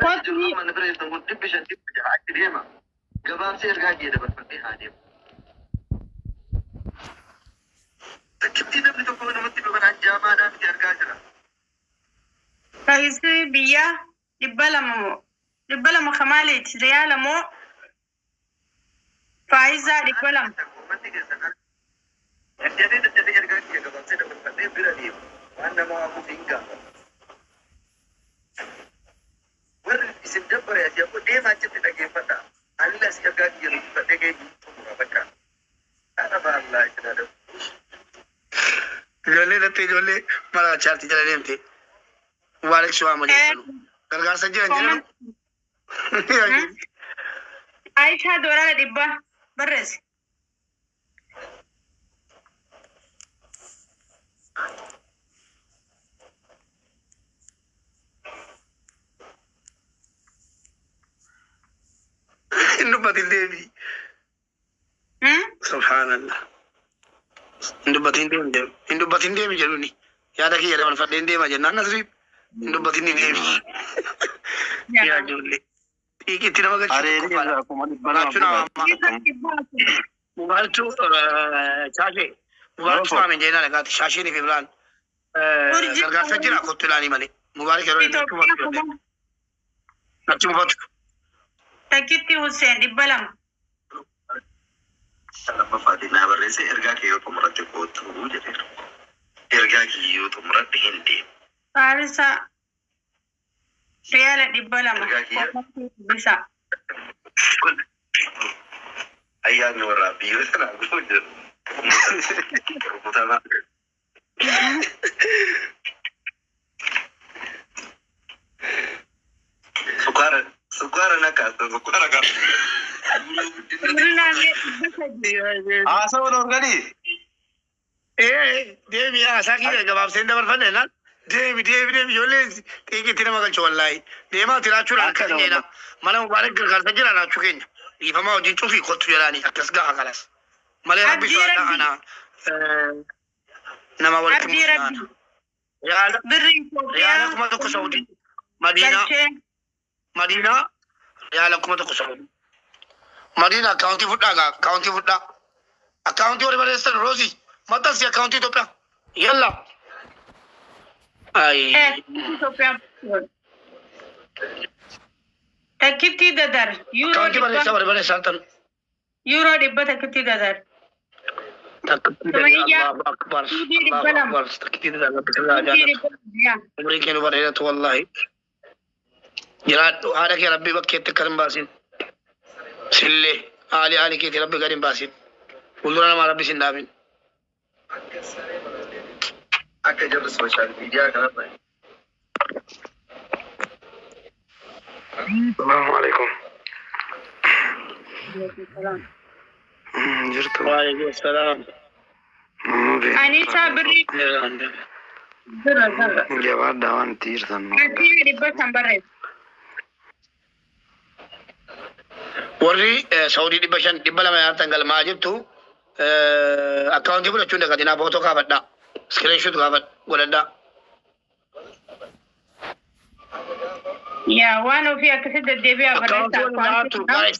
Warri achi jiru Kottu amma na bira jirtan kun 500 600 achi deema. Gabaabsee ergaa kiyya dabarfadhee haa deemu. Takkittii namni tokko namatti dhufe an jaamaadhaa miti argaa jira. Raayisii biyyaa 200 moo 200 kamaaliiti riyaala moo faayizaa 200. Uummanni keessan arga. Daddafee daddafee ergaa kiyya gabaabsee dabarfadhee bira deema. Waan nama waamuuf hin gaafatu. Warri isin dabbare asii ammoo deemaa achitti dhageeffadhaa. Anillee asii ergaa kiyya dubbifadhee gahee xumura bakka. Haadha baallaa isin adabu. Ijoollee dhattee ijoollee maraachaatti jala deemte. Mubaarak si waama jedhu. Gargaarsa jiran jedhanu. Aishaa doolaara 100 barreessi. Hin dubbatin deebi. Subhaanallah. Hin dubbatin deemi jedhu. Hin dubbatin deemi jedhuni. Yaada kiyya dabarfadheen deema jennaan Nasriin. Hin dubbatin ni deemi. Yaa ijoollee. Xiiqiitti nama galchu Areerii tokkoffaadha. irraa 200,000 Raachuu nama fuudhaa. ammaa. 400. Mubaalchuu shaashee. Mubaalchuu Roofo. maamin jeenaan dhagaati. Shaasheen fi biraan. Urjii Gargaarsa jira kottu ilaalii malee. Mubaarak yeroo inni achi Itoophiyaa mufatu jedhee. kuma Achi mufatu. takkitti Hussein 200. Lammaffaatiin naa barreessee ergaa kee yoo xumuratte kootu jedheera. Ergaa kee yoo xumuradhe hin deemu. Faarisa riyaala 200. Ergaa kiyya. Bisa. Ayyaanni warraa biyyoota sanaa gufuu jiru. Rukutamaa. Sukkaara sukkaara nakkaasta sukkaara qaba. Umrinaallee 300. Haasawaa dhoorganii. Ee deemi haasaa kiyya gabaabseen dabarfadhe jennaan. Deemi deemi deemi ijoollee xiiqiitti nama galchu wallaahi. Deemaa tiraachuudhaan Akka akkas nama jedha. Mana Mubaarak gargaarsa jira raachuu keenya. Dhiifamaa wajjin cufii kottu jedhaani akkas gaha kalas. Malee rabbi Abdii sodaadhaa Rabbi. ana nama walitti Abdii muusinaana. Rabbi. Riyaala Birri riyaala Itoophiyaa 1000 Saudii. Madiinaa galchee. Madiinaa riyaala 1000 Saudii. Madiina akkaawuntii fudhaa gaa akkaawuntii fudhaa. Akkaawuntii warri barreessan Roosii maxxansi akkaawuntii Itoophiyaa. Yalla. Ay. Itoophiyaa. Takkitti dadar. Yuuroo Akkaawuntii 100. barreessaa warri barreessan tan. Yuuroo 100 takkitti dadar. Takkittii dadar Sumayyaa Allahu akbar Suudii Allahu 200. akbar takkittii dadar rabbi sirraa Suudii jaallatu. 200. Yaa. Umriin kee nu bareedatu wallahi. Jiraadhu haadha kee rabbi bakkeetti akka hin baasin. Sillee haali haali keetii rabbi gad hin baasin. Fuuldura namaa rabbi sin dhaabin. Akka jarri sooshaal miidiyaa kanarra. Salaamu alaikum. Jirtu. Waalaikum salaam. Mubeen. Aniisaa birrii bira bira. Jabaadhaa waan itti jirtan. Gatii 500 barreessi. Warri Saudii 500 200 nyaatan galmaa jirtu akkaawuntii fudhachuun dagatinaa footoo kaafadhaa. Iskiriinshuut kaafadha godhadhaa. Yaa waan ofii akkasitti deddeebi'aa Akkaawuntii barreessaa. waliin dhaartu guys.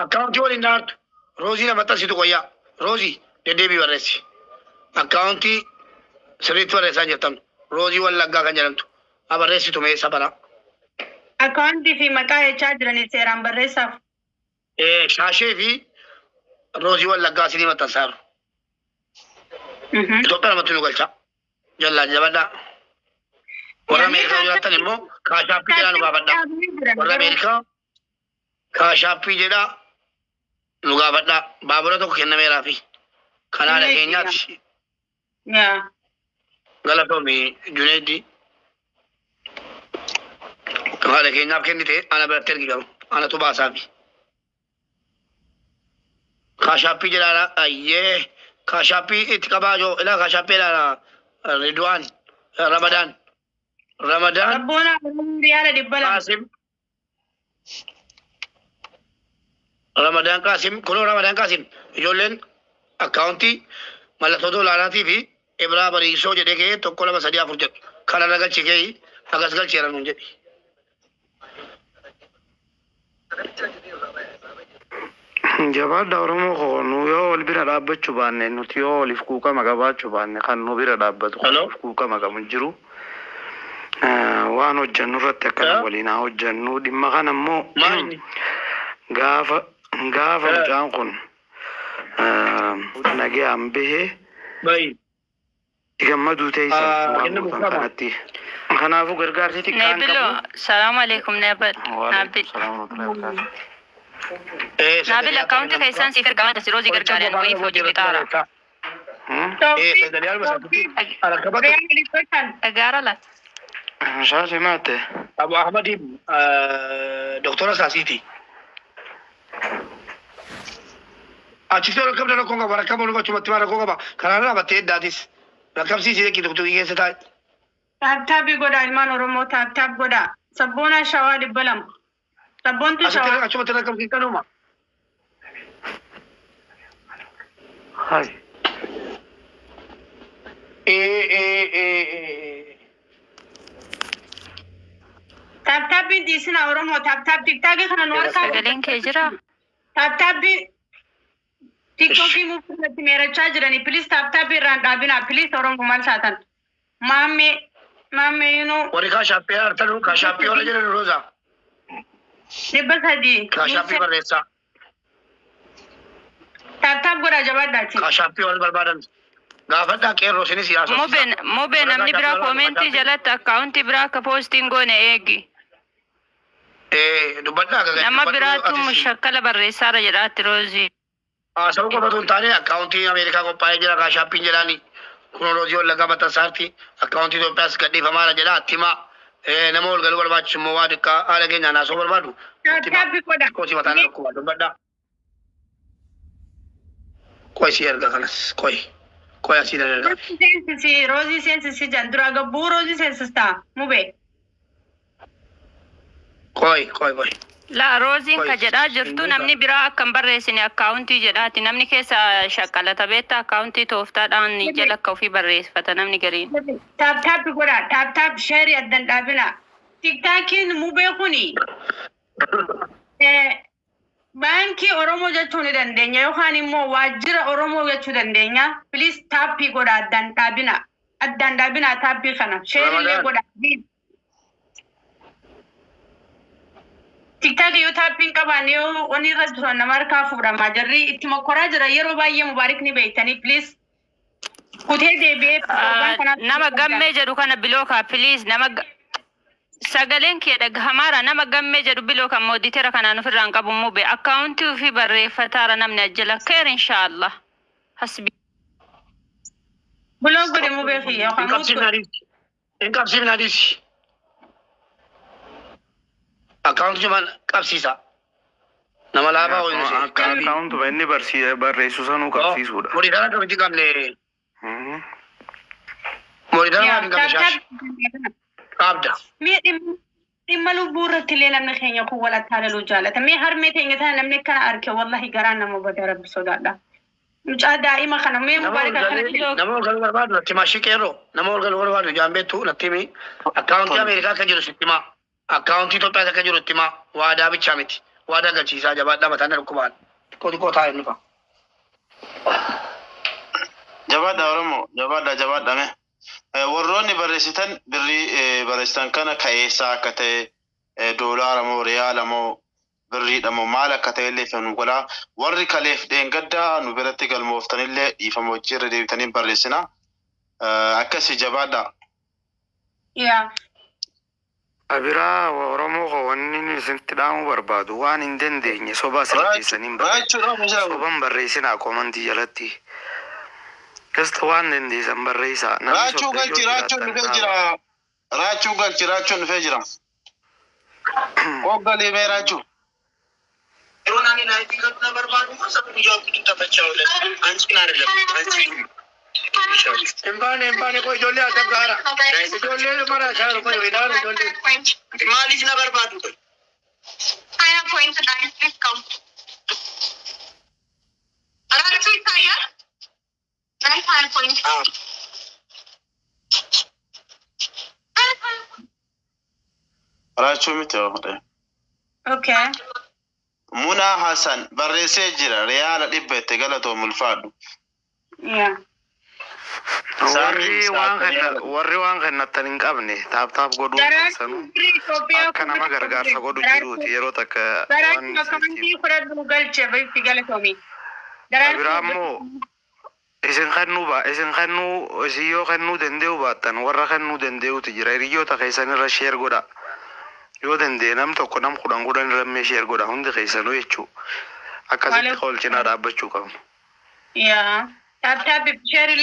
Akkaawuntii waliin dhaartu. Roozii nama maxxansitu qoyyaa. Roozii deddeebii barreessi. Akkaawuntii sirriitti barreessaa jirtan. Roozii Wallaggaa kan jedhamtu. Haa barreessitu mee safara. Akkaawuntii fi maqaa jechaa jiranii seeraan barreessaaf. Shaashee fi Roozii Wallaggaa isinii maxxansaa jiru. Itoophiyaa namatti nu galcha. Jallaan jabadhaa. Warra Ameerikaa jiraattan immoo kaashaappii jedhaa nu gaafadhaa. Warra Ameerikaa kaashaappii jedhaa nu gaafadhaa. Baabura tokko kennameeraa fi kan haadha keenyaati. Yaa. Galatoomi Juneedi. Haadha keenyaaf kennite ana biratti ergi garuu anatu baasaafi. Kaashaappii jedhaadha. Ayyee kaashaappii itti qabaa joo ilaa kaashaappii jedhaadha. Ridwaan Ramadaan Ramadaan Rabboonaa riyaala 200. Qaasim Ramadaan Qaasim kunoo Ramadaan Qaasim ijoolleen akkaawuntii mallattoo doolaaraatii fi Ibraa Bariisoo jedhee kee 1 2 3 4 jedhu kanarra galchi kee hagas galcheera nuun jedhi. Jabaadha Oromoo koo, nu yoo wal bira dhaabbachuu baanne, nuti yoo waliif quuqama qabaachuu baanne, kan nu bira dhaabbatu kan Hello? waliif quuqama qabu hin jiru. Waan hojjennu irratti akkana waliin haa hojjennu. Dhimma kana immoo Maal inni? gaafa mucaan kun nagayaan bahee Bayi. gammaduu teessan waan Inni gootan buqqama. kanatti. Kanaafuu gargaarsi xiqqaan Naabilo, qabu. salaamu alaikum Nabil. Waalaikum Nabil. salaam wa rahmatullahi wa barakatuh. Nabil, akkaawuntii keessaan siif ergama si roozii gargaareen wayii hojii qixaara. Hmm? Sagalee alma sakkutti. Alakkabatu. Dhagaara laata. Shaashii maatte. Abu Ahmadi doktora saasiiti. Achitti rakkabda rakkoo qaba, rakkaba nu achumatti maa rakkoo qaba. Karaa dhaabattee eddaatis. Rakkabsiisii dhaqii doktorii keessa taa'e. Tap tap godhaa ilmaan Oromoo, tap tap godhaa. Sabboonaa shawaa 200. Sabboontu Asitti shawaa. achumatti rakkabsiisanuma. Hai. Tap tapiin dhiisina Oromoo, tap tap TikTokii kana nu harkaa. Sagaleen kee jira? Tap tapii TikTokii muufirratti meerachaa jiranii, please tap tapii irraan dhaabinaa, please. Oromoo maal taatan? Maammee maammee yinuu. Warri kaashaappii hartanu kaashaappii warra jedhan Roozaa. 300. Kaashaappii barreessaa. Tap tap godhaa, jabaadhaati. Kaashaappii warri barbaadan. Gaafadhaa qeerroo isinis yaasofsiisa. Mubeen, mubeen, namni biraa koomentii jalatti akkaawuntii biraa akka poostiin goone eegi. Dubbadhaa gagaa. Nama biraatu mushakkala barreessaara jedhaatti roozii. Haasawuu qofatu hin taane, akkaawuntii Ameerikaa qophaa'ee jira kaashaappiin jedhaani. Kun Roozii Wallaggaa maxxansaarti. Akkaawuntii Itoophiyaas gadhiifamaadha jedha attima. Nama ol galuu barbaachisu immoo waa xiqqaa haala keenyaan haasawuu barbaadu. Tap tapii godhaa. Kooti mataan dhukkuba dubbadhaa. Qoy si erga kanas qoy. Qoy asii nan ergaa. Roozii seensisi, roozii seensisi jan dura gabbuu roozii seensistaa mubee. Qoy qoy qoy. La rooziin ka jedhaa jirtu namni biraa akka hin barreessine akkaawuntii jedhaati. Namni keessa shakkalata beektaa, akkaawuntii tooftaadhaan jala akka ofii barreeffata namni gariin. Tap tap godhaa, tap tap sheerii addan dhaabina. TikTokiin mubee kuni baankii Oromoo jechuu ni dandeenya yookaan immoo waajjira Oromoo jechuu dandeenya. Please taappii godhaa, addan dhaabina. Addan dhaabina taappii kana. Sheerillee Ramadaan. godhaa. TikTokii yoo taappiin qabaanne, yoo wanni irra jiran nama harkaa fuudhama. Jarri itti mokkoraa jira yeroo baay'ee, mubaarik ni beektanii, please. Kutee deebi'ee torbaan kanaaf. Nama gammee jedhu kana blockaa, please. Nama sagaleen kee dhagahamaara, nama gammee jedhu blockaa. Mooditera kanaan ofirraan qabu mube akkaawuntii ofii barreeffataara namni ajjala keer inshaallah hasbi. Block godhe mubee kiyya Hin yookaan mute qabsiifne godhe. adiisi. Hin qabsiifne adiisi. Akkaawuntii cumaan qabsiisa. Nama laafaa ho'inu see. Akka akkaawuntuma inni barreessu sanuu qabsiisuudha. Mooditara akkamitti qabne? Mooditara maaf hin qabne shaashi? Qabda. Mee dhimma lubbuu irratti illee namni keenya kun wal attaalaluu jaalata. Mee harmee teenya tana namni akkana arge, wallahi garaan nama bada, rabbi sodaadha. Mucaa daa'ima kana mee Nama ol mubaaraka kana galuu, nama ol galuu barbaadu natti himaa shii qeerroo. Nama ol galuu barbaadu jaambeettu natti himi. Akkaawuntii Ameerikaa akka jiru sitti himaa. Akkaawuntii Itoophiyaas akka jiru itti himaa. Waadaa bichaa miti. Waadaa galchiisaa, jabaadhaa, mataan dhukkubaan. Xiqqoo xiqqoo taa'e nufa. Jabaadha Oromoo, jabaadha, jabaadha mee. Warroonni barreessitan birrii barreessitan kana ka'eessaa akka ta'e, doolaara moo riyaala moo birriidha moo maal akka ta'e illee nu godhaa. Warri kaleef dheengaddaa nu biratti galmooftanillee dhiifama hojii irra deebitanii barreessina. Akkasii jabaadha. Yaa. Abiraa Oromoo koo, wanni inni isinitti dhaamuu barbaadu, waan hin dandeenye soba asirratti hin barreessu. Raachuudha. Soban barreessinaa koomantii jalatti. Gasta waan dandeessan barreessaa. Namni Raachuu sobdee galchi, yoo raachuun jiraattan dhufee dhaaba. jira. Raachuu galchi, raachuun dhufee jira. Hoggalee mee raachuu. Yeroo ani live galu na barbaadu moo saba guyyaa guutuu taphachaa oolan? Anchiin አይደለም አንቺን። Hin baane, hin baane, qoy ijoollee adda gaara. Ijoollee mara shaaru qoy ilaala ijoollee. Maaliif na barbaadu qoy? ሀያ point ላይ discount አራቱ ይታያል። ላይ 20 point. አዎ። Raachuu miti yoo Okay. Munaa Hassan barreessee jira riyaala 100 itti galatoom ulfaadhu. Yaa. Warri waan kenna warri waan kennattan hin qabne tap tap godhuu Daraartuu keessanuu birrii Itoophiyaa akka kuma nama tokko gargaarsa ture. godhu Daraartuu jiruuti yeroo takka waan Daraartuu akkamantii fudhadhu galche itti galatoomi. Biraa Daraartuu immoo isin kennuu ba isin kennuu isin yoo kennuu danda'u baattan warra kennuu danda'utu jira hiriyoota keessan irra share godha yoo danda'e nam tokko nam 10 10 irra mee share godha hundi keessanuu jechuu akkasitti Waalaikum ol cinaa dhaabbachuu qabna. Yaa. Tap tap share.